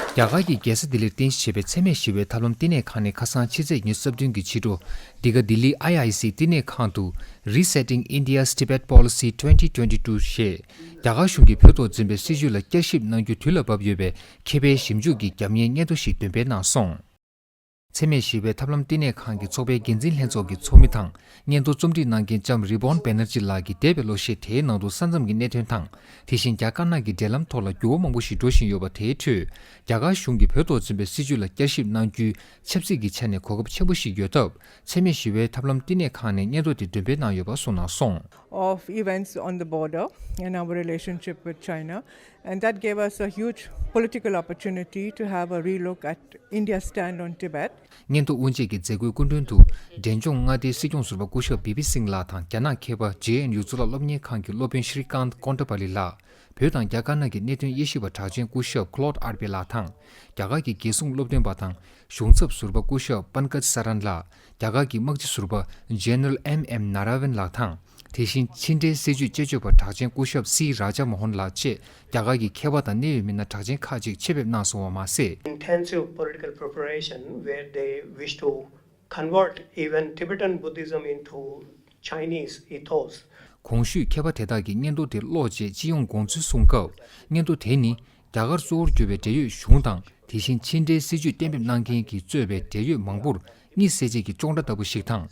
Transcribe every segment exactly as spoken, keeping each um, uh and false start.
རྒྱ་གར་གྱི་རྒྱལ་ས་ལྡི་ལིར་རྟེན་གཞི་བྱས་པའི་འཚེ་མེད་ཞི་བའི་ཐབས་ལམ་བསྟི་གནས་ཁང་ནས་ཁ་སང་ཕྱི་ཚེས་ཉི་ཤུ་རྩ་བདུན་གྱི་ཕྱི་དྲོ། འདི་ག་ལྡི་ལི་ཨའི་ཨའི་སི་བསྟི་གནས་ཁང་དུ། Resetting India's Tibet Policy twenty twenty-two ཞེས། རྒྱ་གར་གཞུང་གིས་བོད་ཐོག་འཛིན་པའི་སྲིད་བྱུས་ལ་བསྐྱར་ཞིབ་གནང་རྒྱུ་དུས་ལ་བབ་ཡོད་པའི་ཁེ་ཕན་ཞིབ་འཇུག་གི་རྒྱབ་གཉེར་སྙན་ཐོ་ཞིག་འདོན་སྤེལ་གནང་སོང་། འཚེ་མེད་ཞི་བའི་ཐབས་ལམ་བསྟི་གནས་ཁང་གི་ཚོགས་པའི་འགན་འཛིན་ལྷན་ཚོགས་ཀྱི་ཚོགས་མི་དང་། སྙན་ཐོ་རྩོམ་སྒྲིག་གནང་མཁན་ལྕམ་རི་བོན་བེ་ནར་ཇི་ལགས་ཀྱིས་འདས་པའི་ལོ་ཤས་དེའི་ནང་དུ་ས་མཚམས་ཀྱི་གནད་དོན་དང་། དེ་བཞིན་རྒྱ་དཀར་ནག་གི་འབྲེལ་ལམ་ཐོག་ལ་འགྱུར་བ་མང་པོ་ཞིག་འགྲོ་བཞིན་ཡོད་པ་དེའི་ཁྲོད། རྒྱ་གར་གཞུང་གིས་བོད་ཐོག་འཛིན་པའི་སྲིད་བྱུས་ལ་བསྐྱར་ཞིབ་གནང་རྒྱུའི་ཆབ་སྲིད་ཀྱི་ཆ་ནས་གོ་སྐབས་ཆེན་པོ་ཞིག་ཡོད་སྟབས། འཚེ་མེད་ཞི་བའི་ཐབས་ལམ་བསྟི་གནས་ཁང་ནས་སྙན་ཐོ་དེ་འདོན་སྤེལ་གནང་ཡོད་པ་གསུངས་གནང་སོང་། Of events on the border and our relationship with China, and that gave us a huge political opportunity to have a relook at India's stand on Tibet. སྙན་ཐོ་དབུ་འབྱེད་ཀྱི་མཛད་སྒོའི་སྐུ་མགྲོན་དུ། འབྲས་ལྗོངས་མངའ་སྡེའི་སྲིད་སྐྱོང་ཟུར་པ་སྐུ་ཞབས་བི་པི་སིང་ལགས་དང་། རྒྱ་ནག་མཁས་པ་ཇེ་ཨེན་ཡུ་གཙུག་ལག་སློབ་གཉེར་ཁང་གི་སློབ་དཔོན་ཤྲི་ཀཱནྟ་ཀོན་ཏ་པ་ལི་ལགས། བོད་དང་རྒྱ་དཀར་ནག་གི་གནད་དོན་དབྱེ་ཞིབ་པ་གྲགས་ཅན་སྐུ་ཞབས་ཁློད་ཨར་པེ་ལགས་དང་། རྒྱ་གར་གྱི་རྒྱལ་སྲུང་སློབ་སྟོན་པ་དང་གཞུང་ཚབ་ཟུར་པ་སྐུ་ཞབས་པན་ཀཇ་སཱ་རན་ལགས། རྒྱ་གར་གྱི་དམག་སྤྱི་ཟུར་པ་ཇེ་ནེ་རལ་ཨེམ་ཨེམ་ན་ར་ཝན་ལགས་དང་། དེ་བཞིན་ཕྱི་འབྲེལ་སྲིད་བྱུས་དཔྱད་བརྗོད་པ་གྲགས་ཅན་སྐུ་ཞབས་སི་རཱ་ཇ་མོ་ཧོན་ལགས་བཅས་རྒྱ་གར་གྱི་མཁས་པ་དང་གནད་ཡོད་མི་སྣ་གྲགས་ཅན་ཁག་ཅིག་ཆེད་ཕེབས་གནང་སོང་བ་མ་ཟད། Intensive political preparation where they wish to convert even Tibetan Buddhism into Chinese ethos. གོང་ཞུས་མཁས་པ་དེ་དག་གིས་སྙན་ཐོ་དེ་ཀློག་རྗེས་སྤྱི་ཡོངས་དགོངས་ཚུལ་གསུངས་སྐབས། སྙན་ཐོ་དེ་ནི། རྒྱ་གར་གཙོ་བོར་གྱུར་པའི་འབྲེལ་ཡོད་གཞུང་དང་། དེ་བཞིན་ཕྱི་འབྲེལ་སྲིད་བྱུས་གཏན་འབེབས་གནང་མཁན་གྱིས་གཙོས་པའི་འབྲེལ་ཡོད་མང་པོར་གཉིད་སད་བྱེད་ཀྱི་ཅོང་སྒྲ་ལྟ་བུ་ཞིག་དང་།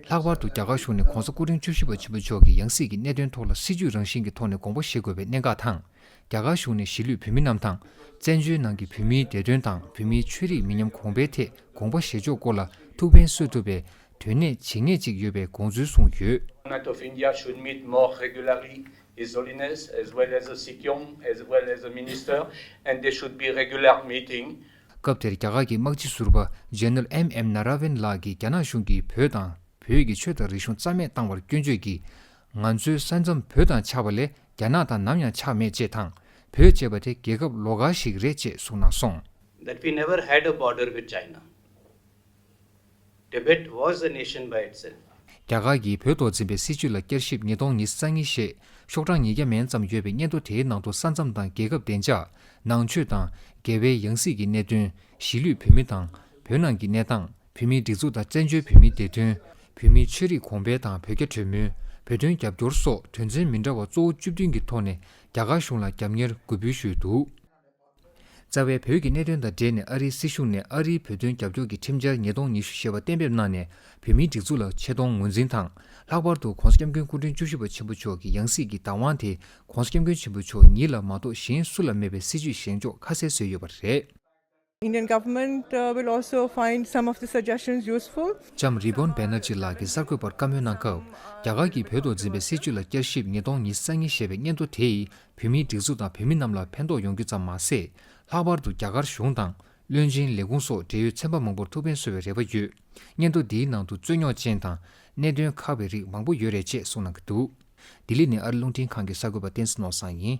ལྷག་པར་དུ་རྒྱ་གར་གཞུང་ནས་༧གོང་ས་སྐུ་ཕྲེང་བཅུ་བཞི་པ་ཆེན་པོ་མཆོག་གི་ཡང་སྲིད་ཀྱི་གནད་དོན་ཐོག་ལ་སྲིད་བྱུས་རང་བཞིན་གྱི་ཐོག་ནས་དགོངས་པ་བཞེས་དགོས་པའི་གནད་འགག་དང་། རྒྱ་གར་གཞུང་ནས་གཞིས་ལུས་བོད་མི་རྣམས་དང་། བཙན་བྱོལ་ནང་གི་བོད་མིའི་བདེ་དོན་དང་བོད་མིའི་ཆོས་རིག་མི་ཉམས་གོང་འཕེལ་ཐད་དགོངས་པ་བཞེས་ཕྱོགས་སྐོར་ལ་ཐུགས་ཕན་གསོས་ཐུབ་པའི་དོན་གནད་ཇི་སྙེད་ཅིག་ཡོད་པའི་དགོངས་ཚུལ་གསུངས་ཡོད། Government of India should meet more regularly, His Holiness, as well as the Sikyong, as well as the minister, and there should be regular meeting. སྐབས་དེར་རྒྱ་གར་གྱི་དམག་སྤྱི་ཟུར་པ་ཇེ་ནེ་རལ་ཨེམ་ཨེམ་ན་ར་ཝན་ལགས་ཀྱིས་རྒྱ་ནག་གཞུང་གིས་བོད་དང་བོད་ཀྱི་ཆོས་དང་རིག་གཞུང་རྩ་མེད་བཏང་བར་སྐྱོན་བརྗོད་ཀྱིས། ང་ཚོའི་ས་མཚམས་བོད་དང་ཆགས་པ་ལས་རྒྱ་ནག་དང་ནམ་ཡང་ཆགས་མེད་ཅེས་དང་། བོད་ཅེས་པ་དེ་རྒྱལ་ཁབ་ལོགས་ཀ་ཞིག་རེད་ཅེས་གསུངས་གནང་སོང་། That we never had a border with China. Tibet was a nation by itself. རྒྱ་གར་གྱིས་བོད་ཐོག་འཛིན་པའི་སྲིད་བྱུས་ལ་བསྐྱར་ཞིབ་ཉིས་སྟོང་ཉི་ཤུ་རྩ་གཉིས་ཞེས་ཤོག་གྲངས་ཉིས་བརྒྱ་མན་ཙམ་ཡོད་པའི་སྙན་ཐོ་དེའི་ནང་དུ་ས་མཚམས་དང་རྒྱལ་ཁབ་བདེ་འཇགས། ནང་ཆོས་དང་། རྒྱལ་བའི་ཡང་སྲིད་ཀྱི་གནད་དོན། གཞིས་ལུས་བོད་མི་དང་། བོད་ནང་གི་གནས་སྟངས། བོད་མིའི་སྒྲིག་འཛུགས་དང་བཙན་བྱོལ་བོད་མིའི་བདེ་དོན། བོད་མིའི་ཆོས་རིག་གོང་འཕེལ་དང་བོད་རྒྱ་གྲོས་མོལ། བོད་དོན་རྒྱབ་སྐྱོར་སོགས་དོན་ཚན་མི་འདྲ་བ་གཙོ་བོ་བཅུ་བདུན་གྱི་ཐོག་ནས་རྒྱ་གར་གཞུང་ལ་རྒྱབ་གཉེར་གུས་འབུལ་ཞུས་འདུག། རྩ་བའི་བོད་ཀྱི་གནད་དོན་དང་འབྲེལ་ནས་ཨ་རིའི་སྲིད་གཞུང་ནས་ཨ་རིའི་བོད་དོན་རྒྱབ་སྐྱོར་གྱི་ཁྲིམས་འཆར་ཉིས་སྟོང་ཉི་ཤུ་ཞེས་པ་གཏན་འབེབས་གནང་ནས། བོད་མིའི་སྒྲིག་འཛུགས་ལ་ཆེ་མཐོང་ངོས་འཛིན་དང་། ལྷག་པར་དུ་༧གོང་ས་༧སྐྱབས་མགོན་སྐུ་ཕྲེང་བཅུ་བཞི་པ་ཆེན་པོ་མཆོག་གི་ཡང་སྲིད་ཀྱི་བདག་དབང་དེ་༧གོང་ས་༧སྐྱབས་མགོན་ཆེན་པོ་མཆོག་ཉིད་ལ་མ་གཏོགས་གཞན་སུ་ལ་མེད་པའི་སྲིད་བྱུས་བཞེངས་ཕྱོགས་ཁ་གསལ་བཟོས་ཡོད་པ་རེད། Indian government, uh, will also find some of the suggestions useful. ལྕམ་རི་བོན་བེ་ནར་ཇི་ལགས་ཀྱིས་གསར་འགོད་པར་བཀའ་མོལ་གནང་སྐབས། རྒྱ་གར་གྱིས་བོད་ཐོག་འཛིན་པའི་སྲིད་བྱུས་ལ་བསྐྱར་ཞིབ་ཉིས་སྟོང་ཉི་ཤུ་རྩ་གཉིས་ཞེས་པའི་སྙན་ཐོ་དེ་ཡིས་བོད་མིའི་སྒྲིག་འཛུགས་དང་བོད་མི་རྣམས་ལ་ཕན་ཐོགས་ཡོང་རྒྱུ་ཙམ་མ་ཟད། ལྷག་པར་དུ་རྒྱ་གར་གཞུང་དང་། བློན་ཆེན་ལས་ཁུངས་སོགས་འབྲེལ་ཡོད་ཚན་པ་མང་པོར་ཐུགས་ཕན་གསོས་པའི་རེ་བ་ཡོད། སྙན་ཐོ་འདིའི་ནང་དུ་རྩོད་རྙོག་ཅན་དང་། གནད་དོན་ཁག་པའི་རིགས་མང་པོ་ཡོད་རེད་ཅེས་གསུངས་གནང་གི་འདུག། ལྡི་ལི་ནས་ཨ་རི་རླུང་འཕྲིན་ཁང་གི་གསར་འགོད་པ་བསྟན་འཛིན་ནོར་བཟང་ཡིན།